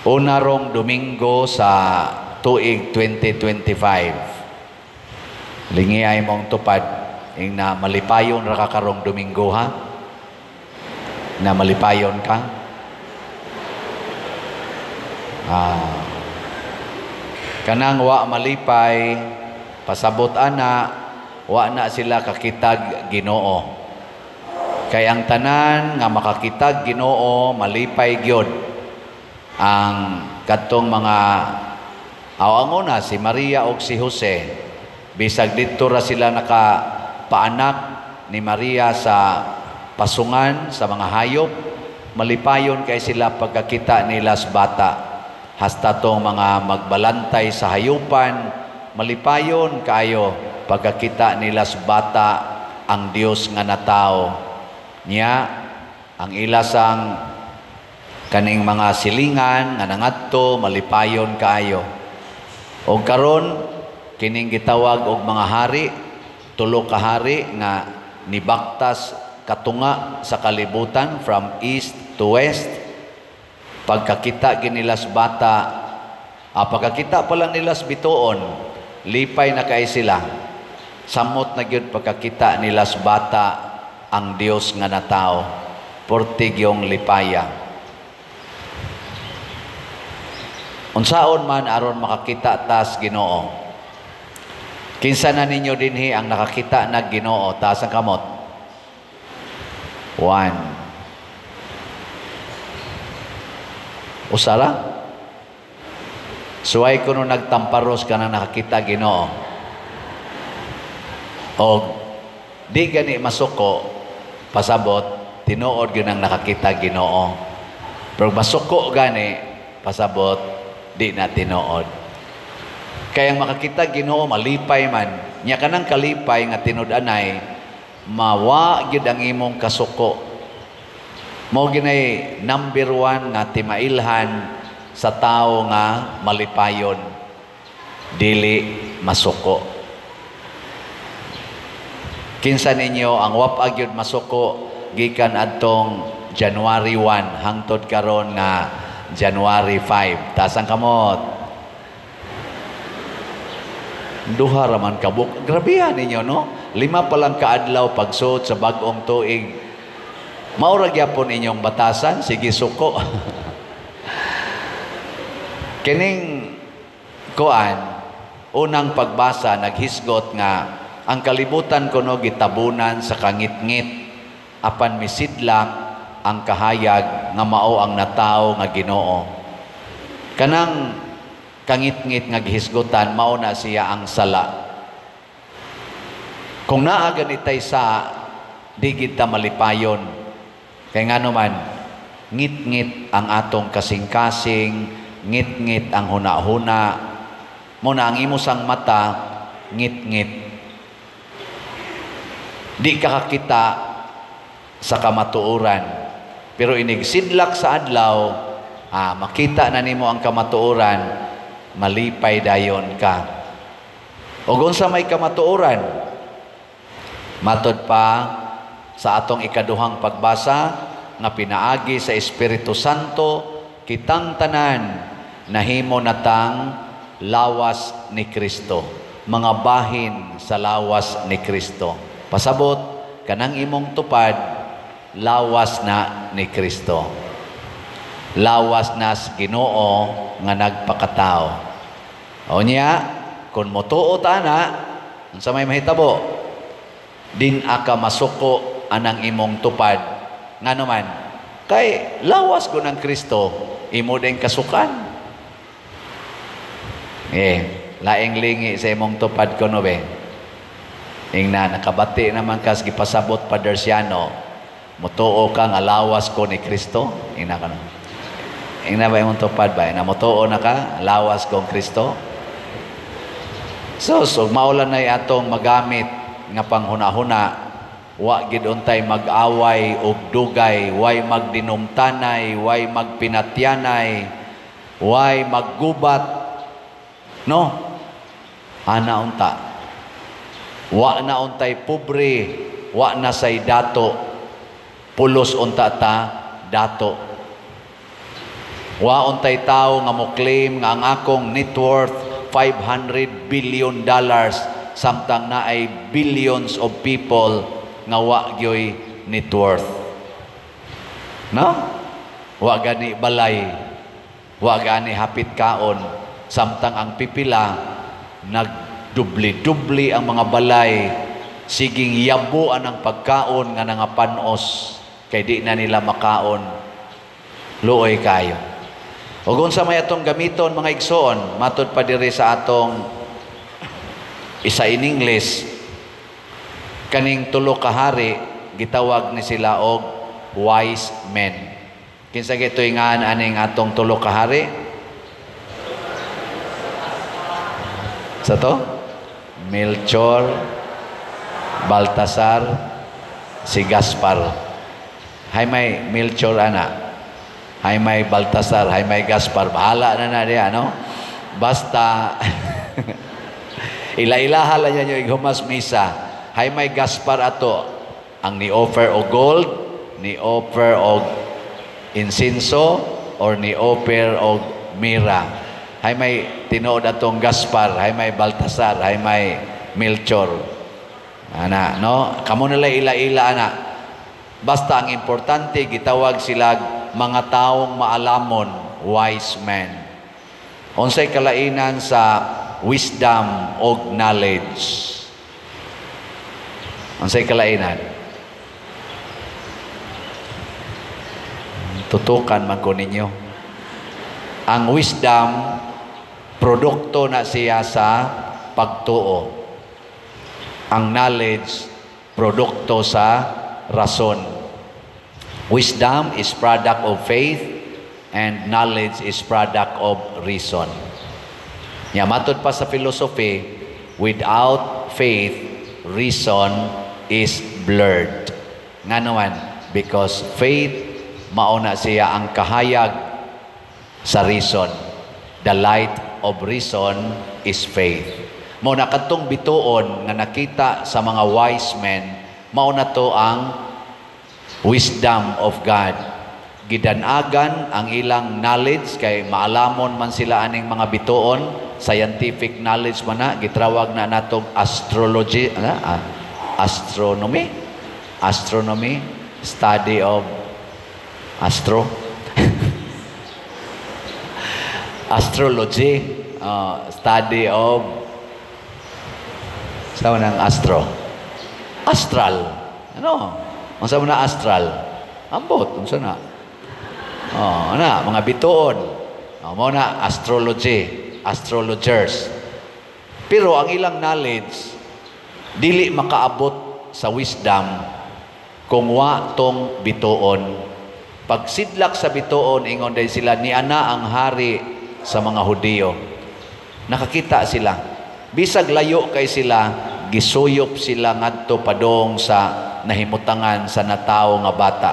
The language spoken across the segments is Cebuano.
Una rong Domingo sa tuig 2025. Lingi ay mong tupad ing na malipayon ra ka karong Domingo, ha? Na malipayon ka? Ah. Kanang wa malipay, pasabot ana, wa na sila kakitag Ginoo. Kay ang tanan nga makakitag Ginoo, malipay gyud. Ang kadtong mga aw, ang una si Maria og si Jose, bisag didto ra sila nakapaanak ni Maria sa pasungan sa mga hayop, malipayon kay sila pagkakita nila sa bata. Hasta tong mga magbalantay sa hayupan, malipayon kaayo pagkakita nila sa bata, ang Dios nga natao. Nya ang ilasang kaning mga silingan nga nangadto, malipayon kaayo. Og karon kining gitawag og mga hari, tulo ka hari nga nibaktas katunga sa kalibutan from east to west. Pagkakita ginila sa bata, pagkakita pa lang nila sa bituon, lipay na kay sila. Samot na gyud pagkakita nila sa bata, ang Dios nga natao. Portig yung lipaya. Unsaon man aron makakita tas Ginoo? Kinsa na ninyo dinhi ang nakakita nag Ginoo? Taas ang kamot. One. Usara? Suway ko nung nagtamparos ka na nakakita Ginoo. O di gani masuko, pasabot, tinuod gyud ang nakakita Ginoo. Pero masuko gani, pasabot, di na tinuod. Kaya ang makakita Ginoo malipay man. Nya kanang kalipay nga tinud-anay, mawa gyud ang imong kasuko. Mao ginay number one nga timailhan sa tao nga malipayon, dili masuko. Kinsa ninyo ang wap-a gyud masuko gikan adtong January 1 hangtod karon nga January 5? Taas ang kamot. Duha ra man kabuk. Grabehan ninyo, no? 5 pa lang kaadlaw pagsuot sa bag-ong tuig. Mao ra gyapon inyong batasan, sige suko. Kining kuan, unang pagbasa naghisgot nga ang kalibutan kuno gitabunan sa kangitngit, apan misidlak ang kahayag nga mao ang natawo nga Ginoo. Kanang kangitngit nga gihisgutan, mao na siya ang sala. Kung naa ganitay sa, di gid ta malipayon. Kay ngano man, ngit-ngit ang atong kasing-kasing, ngit-ngit ang huna-huna. Muna ang imo sang mata, ngit-ngit. Di ka kakita sa kamatuoran. Pero inigsidlak sa adlaw, makita na nimo ang kamatuoran, malipay dayon ka. O unsa may kamatuoran? Matod pa sa atong ikaduhang pagbasa nga pinaagi sa Espiritu Santo, kitang tanan nahimo natang lawas ni Kristo, mga bahin sa lawas ni Kristo. Pasabot, kanang imong tupad, lawas na ni Kristo. Lawas na sa Ginoo nga nagpakatao. O niya, kung motuo ta na, unsa may mahitabo? Din aka masuko anang imong tupad. Ngano man? Kay lawas ko ng Kristo, imo din kasukan. Laing lingi sa imong tupad ko no be. Ingna, nakabati naman kas gipasabot pa Dersiano, mutuo ka nga lawas ko ni Kristo. Ingna ka no. Ingna ba imong tupad ba? Ingna mutuo na ka, lawas ko Kristo. So maulan na atong magamit nga panghuna-huna, wa gid untay mag-away og dugay, way magdinumtanay, way magpinatyanay, way maggubat. No? Ana unta. Wa na untay pobre, wa na say dato. Pulos unta ta dato. Wa untay tao nga mo claim nga ang akong net worth $500 billion samtang naay billions of people nga wa gyoy net worth. No? Wa gani balay, wa gani hapit kaon, samtang ang pipila nagdubli-dubli ang mga balay, siging yabuan ang pagkaon nga nangapanos kay di na nila makaon. Luoy kayo. Ug unsa may atong gamiton, mga igsoon, matud pa diri sa atong isa in English, kaning tulo ka hari gitawag ni sila og wise men. Kinsa gitoy ngan aning atong tulo ka hari? Sa to? Melchor, Baltasar, si Gaspar. Hay may Melchor ana. Hay may Baltasar, hay may Gaspar. Bahala na na diya, no? Basta ila-ilaha lang niya yung humas misa. Hay may Gaspar ato. Ang ni-offer og gold, ni-offer og insinso, or ni-offer og mira. Hay may tinuod atong Gaspar, hay may Baltasar, hay may Melchor. Ana, no? Kamo nila ila-ila ana. Basta ang importante, gitawag sila mga taong maalamon, wise men. Unsay kalainan sa wisdom og knowledge? Unsay kalainan? Tutukan man ko ninyo. Ang wisdom, produkto na siya sa pagtuo. Ang knowledge, produkto sa rason. Wisdom is product of faith and knowledge is product of reason. Nya matud pa sa philosophy, without faith, reason is blurred. Ngano man? Because faith mauna siya ang kahayag sa reason. The light of reason is faith. Mao na kadtong bituon nga nakita sa mga wise men, mao na to ang wisdom of God. Gidanagan ang ilang knowledge kay maalamon man sila aning mga bituon, scientific knowledge man na, gitrawag na natog astrology, astronomy, astronomy, study of astro, astrology, study of sa ng astro, astral, ano? Unsa man na astral? Ambot, unsa na? Oh, ana, mga bituon. Oh, mao na astrology, astrologers. Pero ang ilang knowledge dili makaabot sa wisdom kung wa tong bituon. Pagsidlak sa bituon, ingon day sila, niana ang hari sa mga Hudiyo. Nakakita sila. Bisag layo kay sila, gisuyop sila ngadto padong sa nahimutangan sa natawo nga bata.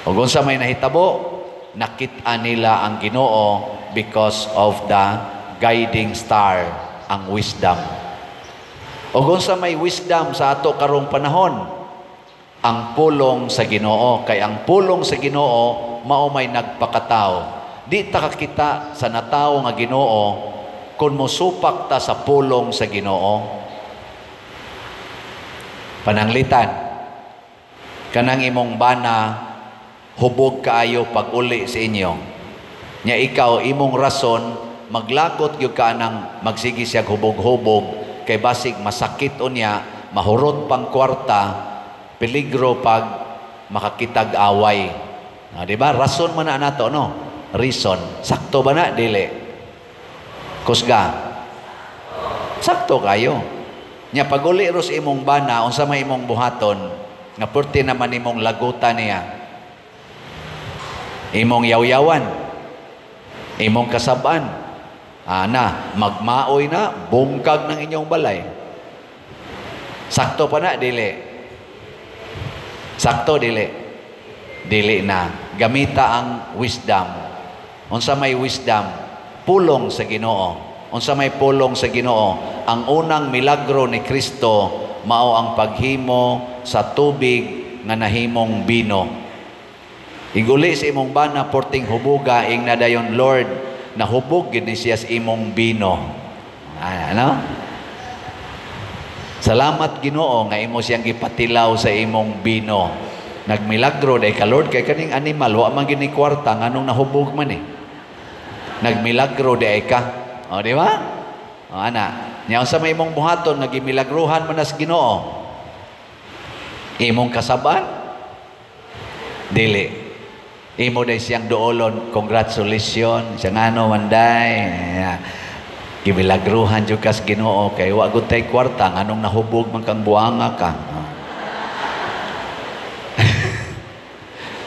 Ug unsa may nahitabo, nakit-an nila ang Ginoo because of the guiding star, ang wisdom. Ug unsa may wisdom sa ato karong panahon? Ang pulong sa Ginoo, kay ang pulong sa Ginoo mao may nagpakatao. Di ta kakita sa natawo nga Ginoo kun mosupak ta sa pulong sa Ginoo. Pananglitan, kanang imong bana hubog kaayo pag-uli sa inyo. Nya ikaw imong rason maglagot gyud ka nang magsige siya hubog-hubog kay basig masakit unya, mahurot pang kwarta, peligro pag makakitag away. Ah, di ba? Rason man na nato, no? Reason. Sakto ba na? Dili. Kusga. Sakto kayo. Nya pag-uli ros imong bana, unsa may imong buhaton, nga purti naman imong lagutan niya. Imong yawyawan. Imong kasab-an. Ana, magmaoy na, bungkag ng inyong balay. Sakto pa na, dili. Sakto, dili. Dili na. Gamita ang wisdom. Unsa may wisdom? Pulong sa Ginoo. Unsa may pulong sa Ginoo? Ang unang milagro ni Kristo mao ang paghimo sa tubig nga nahimong bino. Iguli sa imong bana porting hubuga, ing na dayon, "Lord, nahubog gid ni siya sa imong bino." Ah, ano? Salamat, Ginoo, nga imo siyang gipatilaw sa imong bino. Nagmilagro day ka, "Lord, kay kaning animal wa man gini kwarta, nganong nahubog man eh?" Nagmilagro day ka. O, di ba? O, ana. Nya unsa may imong buhaton nga gimilagruhan man nas Ginoo? Imong kasaban? Dili. Imo day siyang duolon, "Congratulations." Siya ngano man day. Yeah. Gimilagruhan jud kas Ginoo kay wa gud tay kwarta, nganong nahubog man kang buanga ka?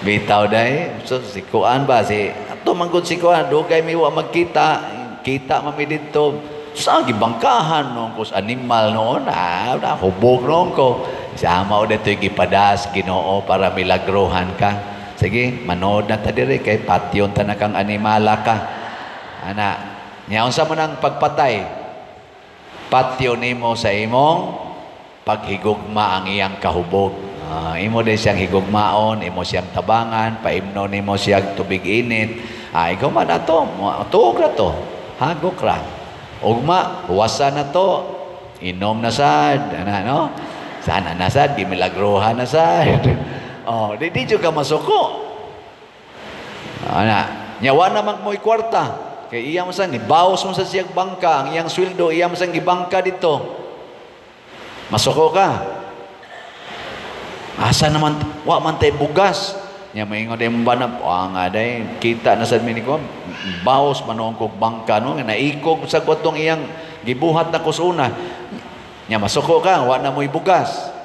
Bitaw day. So si kuan ba, si ato man gud si kuan, dugay mi wa magkita, kita man mi didto. Sa gibangkahan noon ko sa animal noon, ah, hubog noon ko. Sama o dito gipadas Ginoo para milagruhan ka. Sige, manood na ta diri kay patyon ta na kang animala ka. Ana, nya unsa man ang pagpatay? Patyo nimo sa imong paghigugma ang iyang kahubog. Imo din siyang higugmaon, imo siyang tabangan, paimno nimo siyang tubig init. Ah, ikaw man ato, tuog ra to, hagok ra. Ugma, huwasa na to, inom na sad, ana no? Sana na sad, gimilagruhan na sad. Oh, di jud ka masuko. Ana, nya wa na man mo'y kwarta. Kay iya man sang gibawas mo sa siyang bangka, ang iyang sweldo iya man sang gibangka dito. Masuko ka. Asa naman wa man tay bugas. Nya maingon day mo bana, nga day kita na sad mi ni ko, bawas man kog bangka no, nga naikog sa kwatong iyang gibuhat na kusuna. Nya masuko ka, wa na mo'y bugas.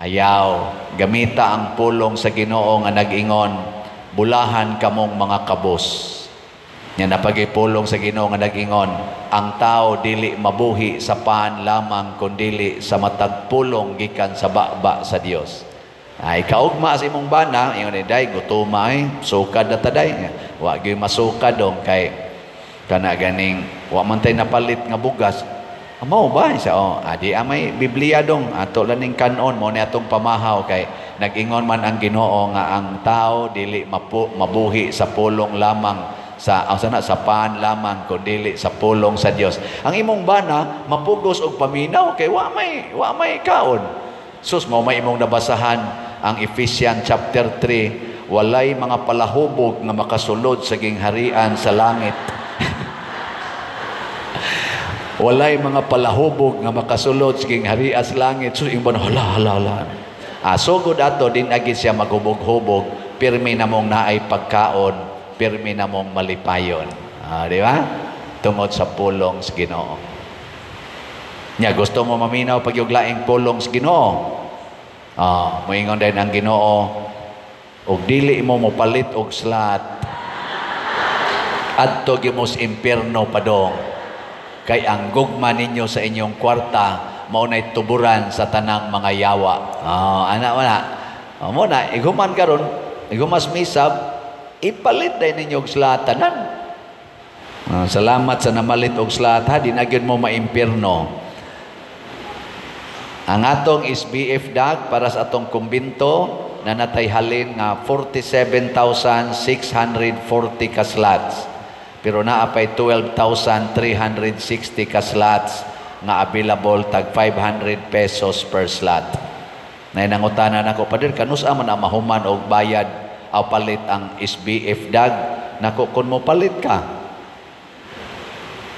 Ayaw, gamita ang pulong sa Ginoo nga nag-ingon, "Bulahan kamong mga kabos." Nya napagipulong sa Ginoo nga nag-ingon, "Ang tao dili mabuhi sa pan lamang kundili sa matag pulong gikan sa baba sa Dios. Ay kaugma sa imong bana, ingon ni day gutuma ay, sukad na taday. Wa gyud masukad dong kay kana ganing wa man tay napalit nga bugas. Mao ba siya? Oh, adi amay Biblia dong ato lang ning kanon mo ni atong pamahaw kay nag-ingon man ang Ginoo nga ang tao dili mabuhi sa pulong lamang sa ang sana sa pan lamang kun dili sa pulong sa Dios. Ang imong bana mapugos og paminaw kay wa may kaon. Sus, mao may imong nabasahan ang Ephesians chapter 3, walay mga palahubog nga makasulod sa gingharian sa langit. Walay mga palahubog nga makasulod sa gingharian sa langit. So imong bana, hala hala hala. Ah, sugod ato din agi siya maghubog-hubog, pirmi namong naay pagkaon, pirmi namong malipayon. Ah, di ba? Tungod sa pulong sa Ginoo. Nya gusto mo maminaw pag yung laing pulong sa Ginoo. Ah, moingon din ang Ginoo, og dili mo mopalit og slat, adto gyud mo sa impierno padong. Kay ang gugma ninyo sa inyong kwarta mao nay tuburan sa tanang mga yawa. Ah, ana wala. Oh, mo na iguman karon, igumas misab, ipalit day ninyo og slat tanan. Ah, salamat sa namalit og slat ha, di na gyud mo maimpierno. Ang atong SBF dag para sa atong kumbinto na natay halin nga 47,640 ka slots. Pero naa pay 12,360 ka slots nga available, tag 500 pesos per slot. Nay nangutana nako, "Pader, kanus-a man ang mahuman og bayad aw palit ang SBF dag?" Nako, kun mo palit ka.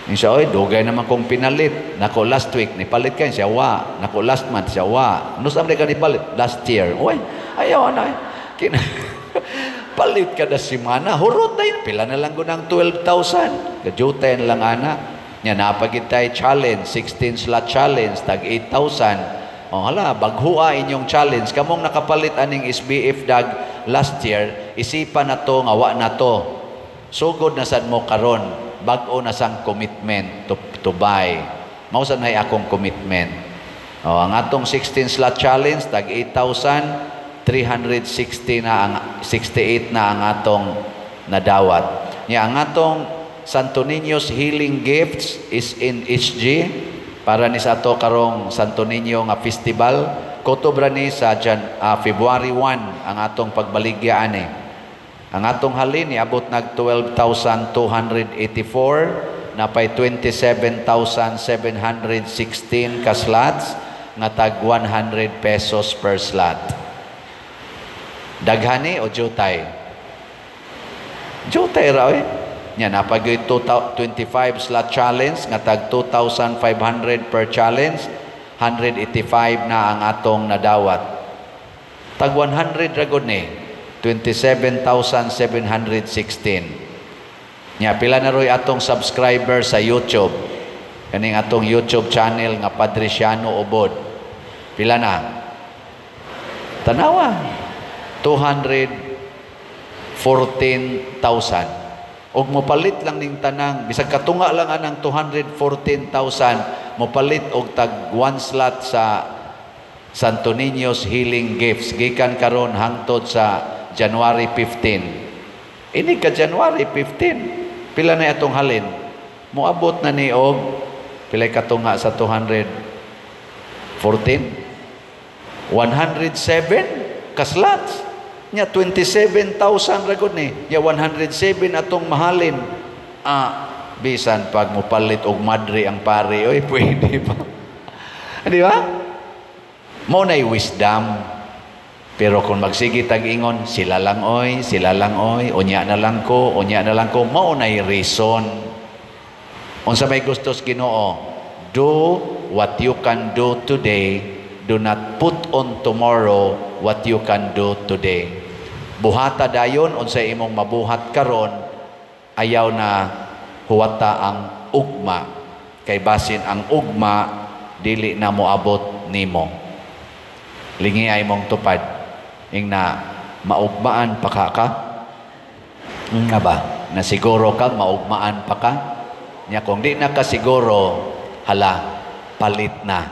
Siya, "Oy, dugay naman kong pinalit." Nako, last week, nipalit ka? Siya, "Wa." Nako, last month? Siya, "Wa." Nus-a man ka nipalit? Last year. Oy, ayaw na. Palit kada simana. Hurot na yun. Pila na lang ko ng 12,000. Gajuta na lang, ana. Nya, napagid tayo challenge, 16 slot challenge, tag 8,000. O hala, baghua inyong challenge. Kamong nakapalit aning SBF dag last year, isipan na to nga wa na to. Sugod na sad mo karon, bag-o na sang commitment to buy. Mao sad nay akong commitment. O, ang atong 16 slot challenge tag 8,360 na ang 68 na ang atong nadawat. Nya ang atong Santo Niño's Healing Gifts is in HG para ni sa ato karong Santo Niño nga festival. Kutob ra ni sa February 1 ang atong pagbaligya ani. Ang atong halin niabot nag 12,284, napay 27,716 ka slots nga tag 100 pesos per slot. Daghani o jutay? Jutay ra eh. Nya napagyoy 25 slot challenge nga tag 2,500 per challenge, 185 na ang atong nadawat. Tag 100 ra gud ni, 27,716. Nya pila na roy atong subscriber sa YouTube? Kaning atong YouTube channel nga Padre Siano Ubod. Pila na? Tanawa. 214,000. Og mopalit lang ning tanang, bisag katunga lang anang 214,000, mopalit og tag one slot sa Santo Niño's Healing Gifts gikan karon hangtod sa January 15. Ini ka January 15. Pila na atong halin? Moabot na ni og pila katunga sa 214? 107 ka slots. Nya 27,000 ra gud ni. Nya 107 atong mahalin. Ah, bisan pag mopalit og madre ang pare, oy, pwede pa. Di ba? Mao na'y wisdom. Pero kung magsige tag ingon, "Sila lang oy, sila lang oy, unya na lang ko, unya na lang ko," mao na'y reason. Unsa may gustos Ginoo? Do what you can do today, do not put on tomorrow what you can do today. Buhata dayon unsay imong mabuhat karon, ayaw na huwata ang ugma kay basin ang ugma dili na moabot nimo. Lingi ay mong tupad. Ingna, "Maugmaan pa ka ka?" Nga ba? Nasiguro ka, maugmaan pa ka? Nya kung di na ka siguro, hala, palit na.